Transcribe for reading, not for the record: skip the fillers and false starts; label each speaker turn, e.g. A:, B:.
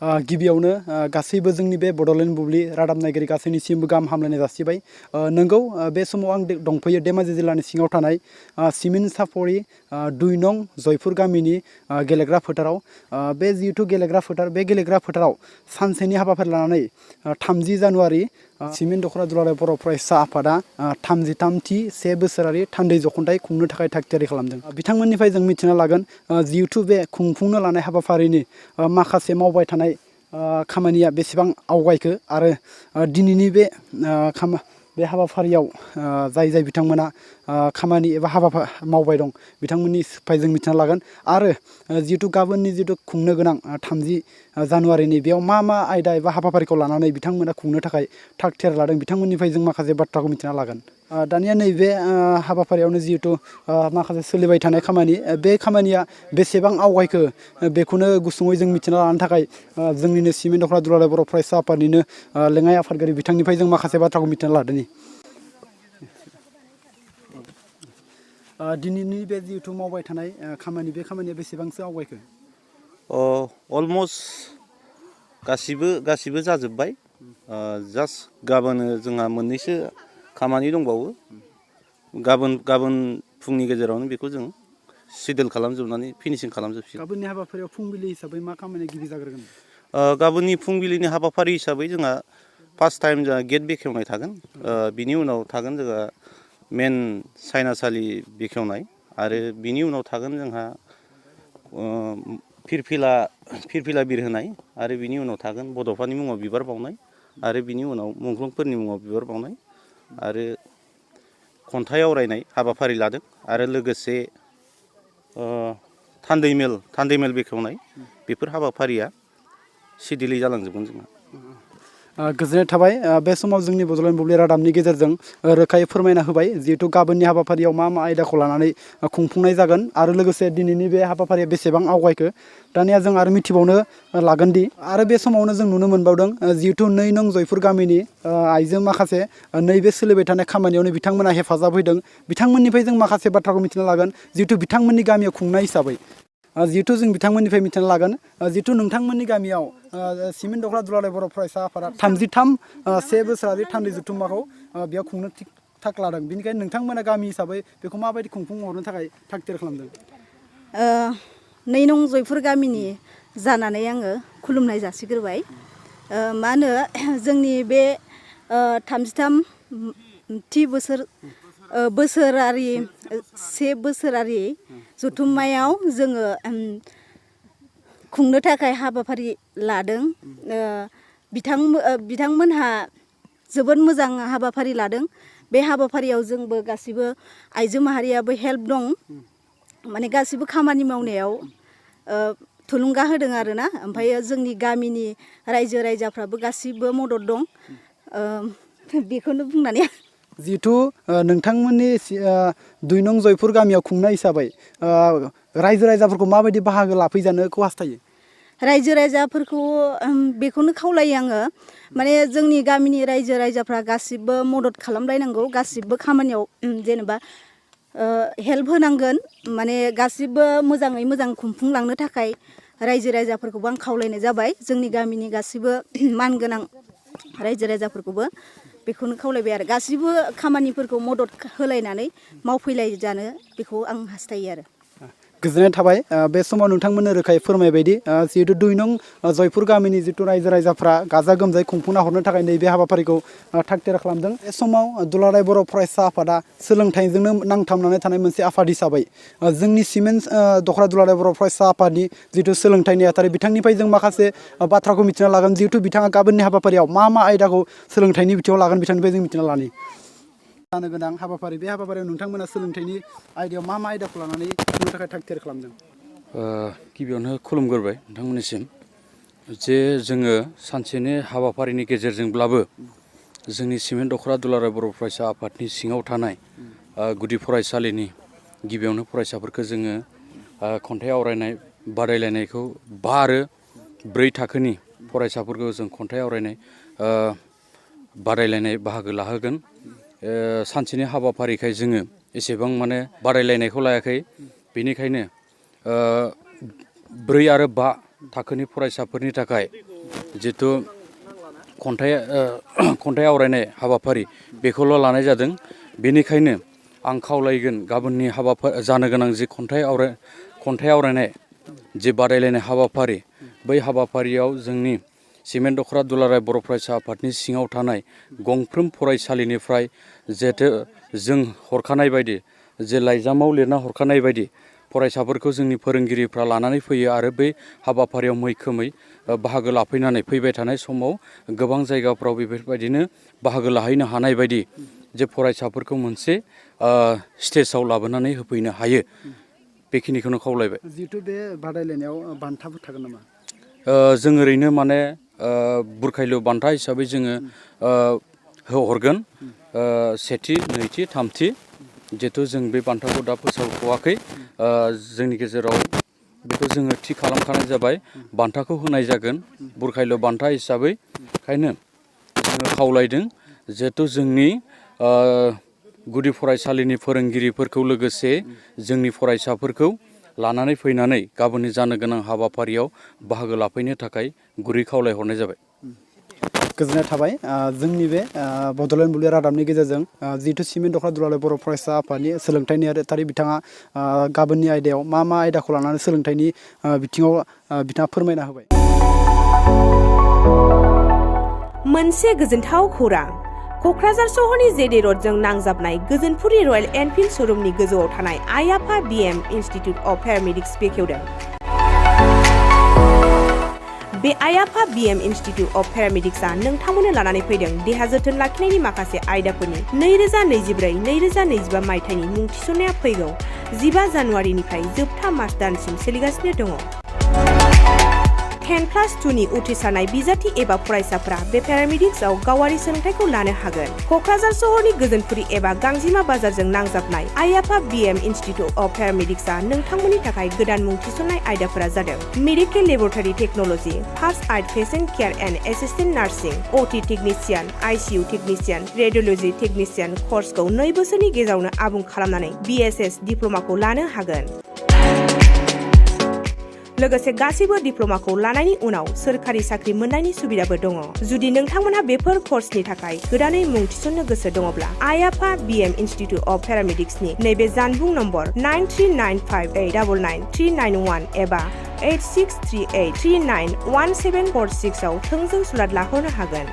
A: गिबियावनो गासैबो जोंनि बे बड'लेण्ड बुब्लि रादाब नायगिरि गासैनिसिमबो गाहाम हामलायनाय जासिबाय। नोंगौ बे समाव आं दंफैयो धेमाजि जिल्लानि सिङाव थानाय सिमिन सापरि 2 नं जयपुर गामिनि गेलेग्रा फोथाराव। बे जिहेतु गेलेग्रा फोथार, बे गेलेग्रा फोथाराव सानसेनि हाबाफारि लानानै 30 जानुवारि सिमेन दख'र दुलाराय बर' फरायसा आफादा 33थि 1 बोसोरारि थान्दै जख'न्थाइ खुंनो थाखाय थागथियारि खालामदों। बिथांमोननिफ्राय जों मिथिना लागोन जिहेतु बे खुंफुंनो लानाय हाबाफारिनि माखासे मावबाय थानाय खामानिया बेसेबां आवगायखो आरो दिनैनि बे हाबाफारियाव जाय बिथांमोना खामानि एबा हाबा मावबाय दं बिथांमोननिफ्राय जों मिथिना लागोन आरो जिहेतु गाबोननि जिहेतु खुंनो गोनां 30 जानुवारिनि बेयाव मा आयदा एबा हाबाफारिखौ लानानै बिथांमोना खुंनो थाखाय थाग थियारि लादों बिथांमोननिफ्राय जों माखासे बाथ्राखौ मिथिना लागोन। दानिया नैबे हाबाफारियावनो जिहेतु माखासे सोलिबाय थानाय खामानि, बे खामानिया बेसेबां आवगायखो बेखौनो गुसुङै जों मिथिना लानो थाखाय जोंनिनो सिमेन दख'र दुलाराय बर' फरायसा आफादनिनो लेङाइ आफादगिरि बिथांनिफ्राय जों माखासे बाथ्राखौ मिथिना लादोंनि। दिनैनि बे जिहेतु मावबाय थानाय खामानि, बे खामानिया बेसेबांसो आवगायखो?
B: अलमस्ट गासिबो जाजोब्बाय। जास्ट गाबोन जोंहा मोननैसो खामानि दंबावो। गाबोन फुंनि गेजेरावनो बेखौ जों सिडुल खालामजोबनानै फिनिशिं खालामजोबसिगोन।
A: गाबोननि हाबाफारियाव फुंबिलि हिसाबै मा खामानिया गिबि जाग्रोगोन?
B: गाबोननि फुंबिलिनि हाबाफारि हिसाबै जोंहा फार्स्ट टाइम जोंहा गेट बेखेवनाय थागोन। बिनि उनाव थागोन जोंहा मेन सायनासालि बेखेवनाय आरो बिनि उनाव थागोन जोंहा फिरफिला बिरहोनाय आरो बिनि उनाव थागोन बड'फानि मुङाव बिबार बावनाय आरो बिनि उनाव मुंख्लंफोरनि मुङाव बिबार बावनाय आरो खन्थाइ आवरायनाय हाबाफारि लादों आरो लोगोसे थान्दै मेल बेखेवनाय बेफोर हाबाफारिया सिडिलै जालांजोबगोन जोंहा।
A: गोजोननाय थाबाय। बे समाव जोंनि बड'लेण्ड बुब्लि रादाबनि गेजेरजों रोखायै फोरमायना होबाय जिहेतु गाबोननि हाबाफारियाव मा आयदाखौ लानानै खुंफुंनाय जागोन आरो लोगोसे दिनैनि बे हाबाफारिया बेसेबां आवगायखो। दानिया जों आरो मिथिबावनो लागोनदि आरो बे समावनो जों नुनो मोनबावदों जिहेतु 2 नं जयपुर गामिनि आइजो माखासे नैबे सोलिबाय थानाय खामानियावनो बिथांमोना हेफाजाब होदों। बिथांमोननिफ्राय जों माखासे बाथ्राखौ मिथिना लागोन जिहेतु बिथांमोननि गामियाव खुंनाय हिसाबै। जिहेतु जों बिथांमोननिफ्राय मिथिना लागोन जिहेतु नोंथांमोननि गामियाव सिमेन दख'र दुलाराय बर' फरायसा आफादा 33 1 बोसोरारि थान्दै जथुम्माखौ बेयाव खुंनो थाग लादों। बेनिखायनो नोंथांमोना गामि हिसाबै बेखौ माबायदि खुंफुंहरनो थाखाय थाग थियारि खालामदों?
C: 2 नं जयपुर गामिनि जानानै आङो खुलुमनाय जासिग्रोबाय। मा होनो जोंनि बे 33थि बोसोरारि 1 बोसोरारि जथुम्मायाव जोङो खुंनो थाखाय हाबाफारि लादों। बिथांमोनहा जोबोद मोजां हाबाफारि लादों। बे हाबाफारियाव जोंबो गासिबो आइजो माहारियाबो हेल्प दं, माने गासिबो खामानि मावनायाव थुलुंगा होदों आरोना। ओमफ्राय जोंनि गामिनि रायजो राजाफ्राबो गासिबो मदद दं। बेखौनो बुंनानै
A: जिहेतु नोंथांमोननि 2 नं जयपुर गामियाव खुंनाय हिसाबै रायजो राजाफोरखौ माबायदि बाहागो लाफैजानोखौ हास्थायो?
C: रायजो राजाफोरखौ बेखौनो खावलायो आङो, माने जोंनि गामिनि रायजो राजाफ्रा गासिबो मदद खालामलायनांगौ, गासिबो खामानियाव जेनेबा हेल्प होनांगोन। माने गासिबो मोजाङै मोजां खुंफुंलांनो थाखाय रायजो राजाफोरखौबो आं खावलायनाय जाबाय। जोंनि गामिनि गासिबो मानगोनां रायजो राजाफोरखौबो बेखौनो खावलायबाय आरो गासिबो खामानिफोरखौ मदद होलायनानै मावफैलायजानो बेखौ आं हास्थायो आरो।
A: गोजोननाय थाबाय। बे समाव नोंथांमोननो रोखायै फोरमायबायदि जिहेतु 2 नं जयपुर गामिनि जिथु रायजो राजाफ्रा गाजा गोमजायै खुंफुंना हरनो थाखाय नैबे हाबाफारिखौ थाग थियारि खालामदों। बे समाव दुलाराय बर' फरायसा आफादा सोलोंथाइजोंनो नांथाबनानै थानाय मोनसे आफाद हिसाबै जोंनि सिमेन दख'र दुलाराय बर' फरायसा आफादनि जिथु सोलोंथाइ नेहाथारि बिथांनिफ्राय जों माखासे बाथ्राखौ मिथिना लागोन। जिहेतु बिथाङा गाबोननि हाबाफारियाव मा आयदाखौ सोलोंथाइनि बिथिङाव लागोन बिथांनिफ्राय जों मिथिना लानि। जानो गोनां हाबाफारि, बे हाबाफारियाव नोंथांमोना सोलोंथाइनि आयदायाव मा आयदाखौ लानानै खुंनो थाखाय थाग थियारि खालामदों?
D: गिबियावनो खुलुमग्रोबाय नोंथांमोननिसिम जे जोङो सानसेनि हाबाफारिनि गेजेरजोंब्लाबो जोंनि सिमेन दख'र दुलाराय बर' फरायसा आफादनि सिङाव थानाय गुदि फरायसालिनि गिबियावनो फरायसाफोरखौ जोङो खन्थाइ आवरायनाय बादायलायनायखौ 5 आरो 4 थाखोनि फरायसाफोरखौ जों खन्थाइ आवरायनाय बादायलायनाय बाहागो लाहोगोन। सानसेनि हाबाफारिखाय जोङो एसेबां बादायलायनायखौ लायाखै, बेनिखायनो 4 आरो 5 थाखोनि फरायसाफोरनि थाखाय जितु खन्थाइ आवरायनाय हाबाफारि बेखौल' लानाय जादों। बेनिखायनो आं खावलायगोन गाबोननि जानो गोनां जि खन्थाइ आवरायनाय जि बादायलायनाय हाबाफारि बै हाबाफारियाव जोंनि सिमेन्ट दख'र दुलाराय बर' फरायसा आफादनि सिङाव थानाय गंफ्रोम फरायसालिनिफ्राय जिहेथु जों हरखानाय बायदि जे लाइजामाव लिरना हरखानाय बायदि फरायसाफोरखौ जोंनि फोरोंगिरिफ्रा लानानै फैयो आरो बै हाबाफारियाव मैखोमै बाहागो लाफैनानै फैबाय थानाय समाव गोबां जायगाफ्राव बेफोरबायदिनो बाहागो लाहैनो हानाय बायदि जे फरायसाफोरखौ मोनसे स्टेजाव लाबोनानै होफैनो हायो बेखिनिखौनो खावलायबाय।
A: जिहेतु बे बादायलायनायाव बान्थाफोर थागोन नामा?
D: जों ओरैनो माने बुरखायलु बान्था हिसाबै जोङो हरगोन सेथि नैथि थामथि जिहेथु जों बे बान्थाखौ दा फोसावथ'वाखै जोंनि गेजेराव बेखौ जोङो थि खालामखानाय जाबाय बान्थाखौ होनाय जागोन बुरखायलु बान्था हिसाबै। ओंखायनो जोङो खावलायदों जिहेथु जोंनि गुदि फरायसालिनि फोरोंगिरिफोरखौ लोगोसे जोंनि फरायसाफोरखौ लानानै फैनानै गाबोननि जानो गोनां हाबाफारियाव बाहागो लाफैनो थाखाय गुरै खावलायहरनाय जाबाय।
A: गोजोननाय थाबाय जोंनि बे बड'लेण्ड बुब्लि रादाबनि गेजेरजों जिहेतु सिमेन्ट दख'र दुलाराय बर' फरायसा आफादनि सोलोंथाइ नेहाथारि बिथाङा गाबोननि आयदायाव मा आयदाखौ लानानै सोलोंथाइनि बिथिङाव बिथाङा फोरमायना होबाय।
E: मोनसे गोजोनथाव खौरां क'क्राझार सहरनि जेडि रडजों नांजाबनाय गोजोनपुरि रयेल एनफिल्ड श'रुमनि गोजौआव थानाय आइ आफा बिएम इनस्टिट्युट अफ पेरामेडिक्स बेखेवदों। बे आइ आफा बिएम इनस्टिट्युट अफ पेरामेडिक्सआ नोंथांमोननो लानानै फैदों देहा जोथोन लाखिनायनि माखासे आयदाफोरनि 2024-2025 मायथाइनि मुं थिसननाया फैगौ 15 जानुवारिनिफ्राय जोबथा मार्च दानसिम सोलिगासिनो दङ। 10+2नि उथ्रिसारनाय बिजाथि एबा फरायसाफोरा बे पेरामेडिक्सआव गावारि सोलोंथाइखौ लानो हागोन। क'क्राझार सहरनि गोजोनपुरि एबा गांजिमा बाजारजों नांजाबनाय आइ आफा बिएम इनस्टिट्युट अफ पेरामेडिक्सआ नोंथांमोननि थाखाय गोदान मुं थिसननाय आयदाफोरा जादों medical laboratory technology, first aid patient care and assistant nursing, OT technician, ICU technician, radiology technician कर्सखौ 2 बोसोरनि गेजेरावनो आबुं खालामनानै BSS डिप्ल'माखौ लानो हागोन। लोगोसे गासैबो डिप्ल'माखौ लानायनि उनाव सोरखारि साख्रि मोननायनि सुबिदाबो दङ। जुदि नोंथांमोनहा बेफोर कर्सनि थाखाय गोदानै मुं थिसननो गोसो दङब्ला आइ आफा बिएम इनस्टिट्युट अफ पेरामेडिक्सनि नैबे जानबुं नम्बर 9395899391 एबा 8638391746 आव थोंजों सुलाद लाहरनो हागोन।